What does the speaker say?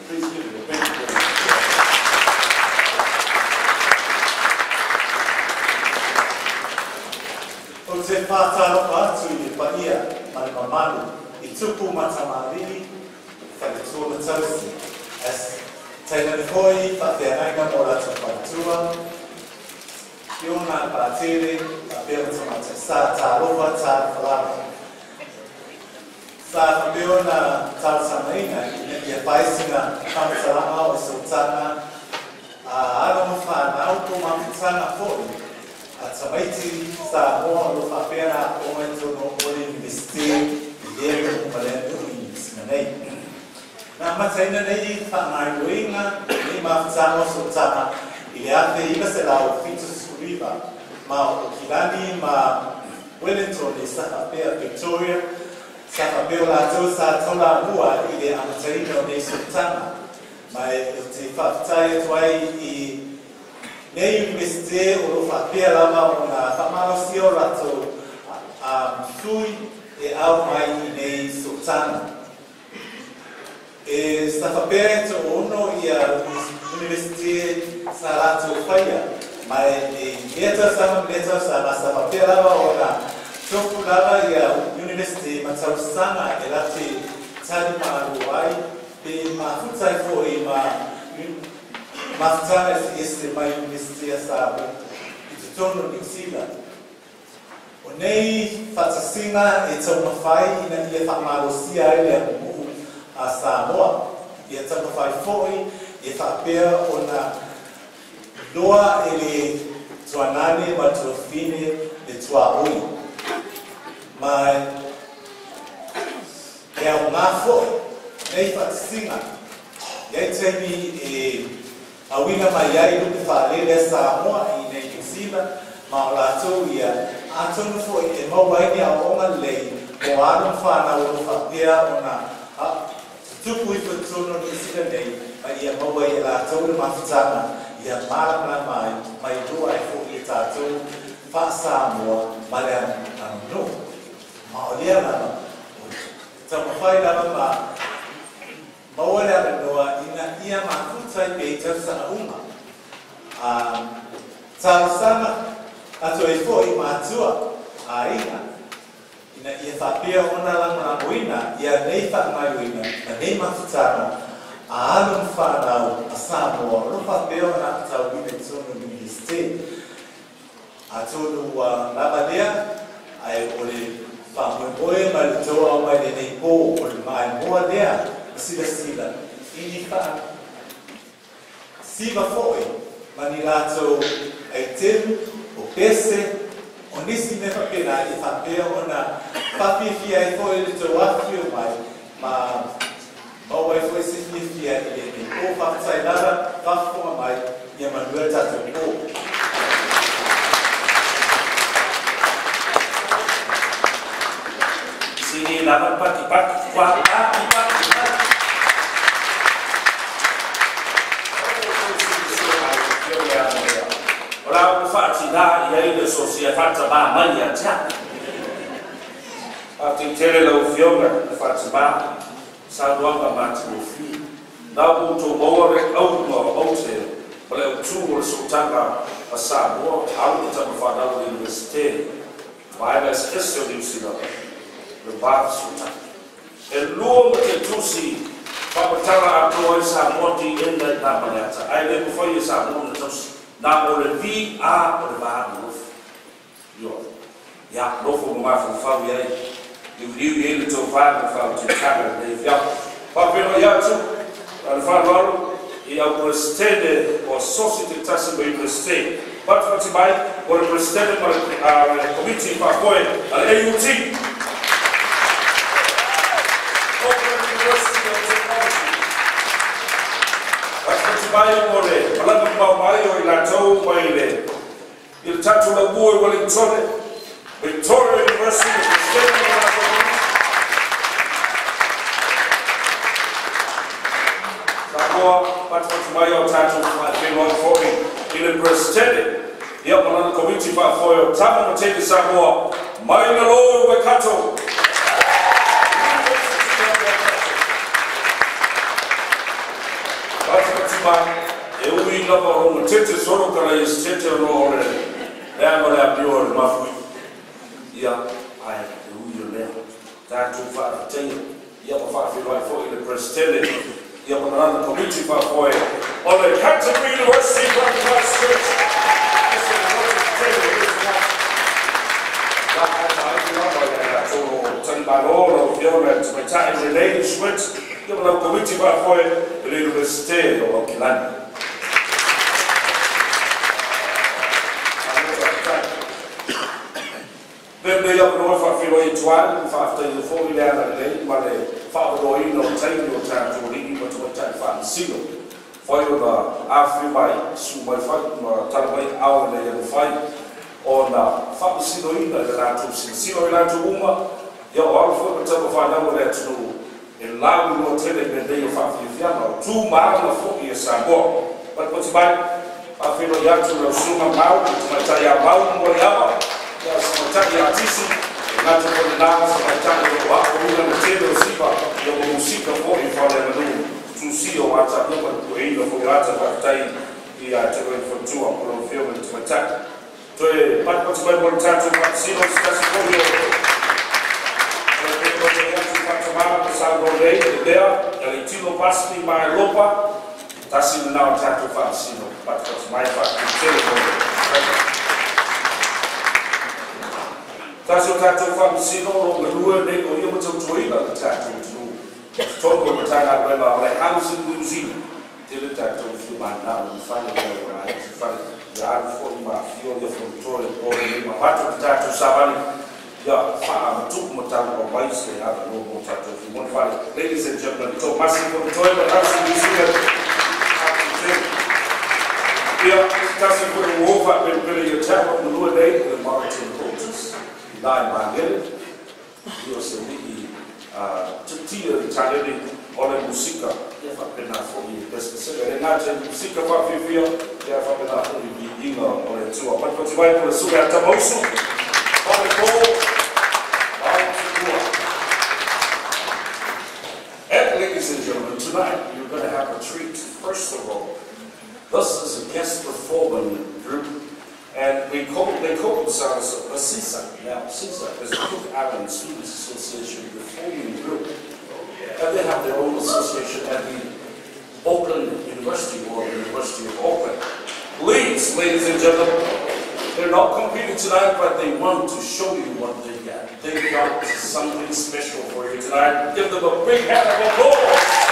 Please give it a big round. Ou te whātāropa atu i le paia ma le mamalu i tupu matamali'i faletua ma tausi as tainane foi faafeagaiga mo latou faletua Fiona Patele faapea ma tamaitai sa talofa talofa lava. Sa faapea ona talosagaina ina ia fai sina faamatalaga o sootaga a alo ma fanau po o mafutaga foi a tamaiti Samoa o lo o faapea ona aooga i totonu o le Iunivesite i lea atunuu ma lea atunuu i Niu Sila nei. Na amataina nei faagaoioiga nei mafutaga o sootaga i le 1979 ma o Okilani ma Wellington sa faapea Victoria sa faapea o latou sa taulamua i le amataina o nei sootaga ma ou te faafetai atu ai i nei Iunivesite o lo o faapea lava ona faamalosia o latou sui e ao mai i nei sootaga. E sa faapea e toono ia Iunivesite sa latou faia ma i lea tausaga ma lea tausaga sa faapea lava ona tofu lava ia Iunivesite ma tausaga e latou tali malo ai pe mafuta ai foi ma mafutaga eseese mai Iunivesite a Samoa i totonu o Niu Sila. O nei faatasiga e taumafai ina ia faamalosia ai le aganuu a Samoa, ia taumafai foi e faapea ona iloa e le tuanane ma le tuafafine le tuaoi ma e aoga foi nei faatasiga. E i ai taimi e auina mai ai lupe faalele a Samoa i inei Niu Sila ma o latou ia, atonu foi e maua ai ni aoaoga lelei mo alo ma fanau o lo o faapea ona tutupu ifo i totonu o Niu Sila nei ma ia maua ai e latou le mafutaga ia malamalama ai ma iloa ai foi le tatou faa-Samoa ma le aganuu. Ma o lea lava, o taumafai lava ma maua le avanoa ina ia mafuta ai pea i tausaga uma. A talosaga atu ai foi i matua, aiga, ina ia faapea ona lagolagoina ia nei faagaoioiga ma nei mafutaga a alo ma fanau a Samoa o lo o faapea ona aatauina i totonu o le Iunivesite. Atonu ua lava lea, ae o le faamoemoe ma le tou ao mai lenei po o le maimoa lea ma silasila i ni faa siva foi ma ni latou aitemu, o pese, o nisi mea faapena e faapea ona faafiafia ai foi le tou afifio mai ma maua ai foi se fiafia i lenei po. Faafetai lava, faafofoga mai, ia manuia le tatou po. Sili lava le patipati, pa pati pati pati. O la ua faatinā i ai le sosia faatamā mai ia te au. Faafetai tele lau Afioga i le faatamā, saunoaga matagofie. Na ua outou maua le auga o aute ma le autū o le sootaga a Samoa, alo ma tama fanau o le Iunivesite, vaega eseese o Niu Sila, le va fesootai. E lua ma te tusi faamatala atoa ai Samoa DN i nā Maleata, ae le mafai e Samoa ona tausi. Na o le VA o le va nonofo. Ioe. Ia, nofo ma mafaufau i ai, liuliu i ai le tofa ma le faautautaga i lenei afiafi. Faafeiloai atu ma le faaaloalo i au Peresetene o Asosi taitasi ma Iunivesite. Fatifati mai o le Peresetene ma le Komiti Faafoe a le AUT. Auckland University of Technology. Fatifati mai mo le malaga mamao mai o i latou mai le i le tatou laumua i Wellingtone, Victoria University, le Peresetene ma le latou Komiti. Samoa, fatifati mai o tatou faafeiloai foi i le Peresetene ia ma lana Komiti Faafoe o Tama ma Teine Samoa mai lalo i Waikato. University of Waikato. mai, e ui lava o longa tete solo kala i se tete o no o le leaga o le amio o le mafui. Ia, ai, e ui o lea. Tatou faafetaia, ia ma faafeiloai foi i le Peresetene, ia ma lana Komiti Faafoe o le Canterbury University Christchurch. Talimalo lau Afioga i le Tamaitai Renee Schmidt, ia ma lau Komiti Faafoe i le Iunivesite o Aukilani. Lenei avanoa faafeiloai atu ai ma faafetaia foi le agalelei ma le faaavanoaina o taimi o tatou alii ma tamaitai faamasino fai ona afifio mai, susu mai fai ma tala mai ao ina ia mafai ona faamasinoina i le latou silasila o i latou uma, ia o alo foi ma tama fanau o le atunuu e lauiloa tele i mea nei o faafiafiaga o tu ma aga foi e Samoa. Patipati mai, faafeiloai atu lau susuga Mau, le tamaitai ia Mau Mualiava, ia se tamaitai atisi, e gata foi lena o se tamaitai o lo o aoaoina le tele o siva, ia ma musika foi faaleaganuu tusia o ata ia ma le pueina foi o ata. Faafetai ia te oe le faletua o lau Afioga i le Tamaitai. Toe patipati mai mo le tatou faamasino se tasi foi o toe atu faatamā ma saunoa nei le mea e le tino Pasini Maelopa, tasi lena o tatou faamasino. Patipati mai, faafetai mo le tasi o tatou faamasino o lo o galue nei o ia ma tautuaina le tatou atunuu totonu o le Matagaluega o le Housing New Zealand. Tele tatou fia mananao i fale lea ua laiti fale ia alu foi ma afio ia fonotoa le po lenei ma avatu le tatou savali ia faamatupu ma taumau mai se avanoa mo tatou fia fale. Ladies and gentlemen, Tomasi Fonotoe ma Housing New Zealand. Ia tasi foi o uo faapelapela ia te au galue nei le Martin Coaches i la i Magele, ia o se alii tiutia i taleni o le musika, ia faapena foi i pesepesega e le gata i musika faafiafia, ia faapena foi i viiga o le Atua. Patipati mai po le susuga ia Tamausu Falepo Mautua. And ladies and gentlemen, tonight you're going to have a treat. First of all, this is a guest performing group, and they call themselves the CISA. Now, CISA is the Cook Island Students Association Performing Group. And they have their own association at the Auckland University, or the University of Auckland. Please, ladies and gentlemen, they're not competing tonight, but they want to show you what they got. They got something special for you tonight. Give them a big hand of applause.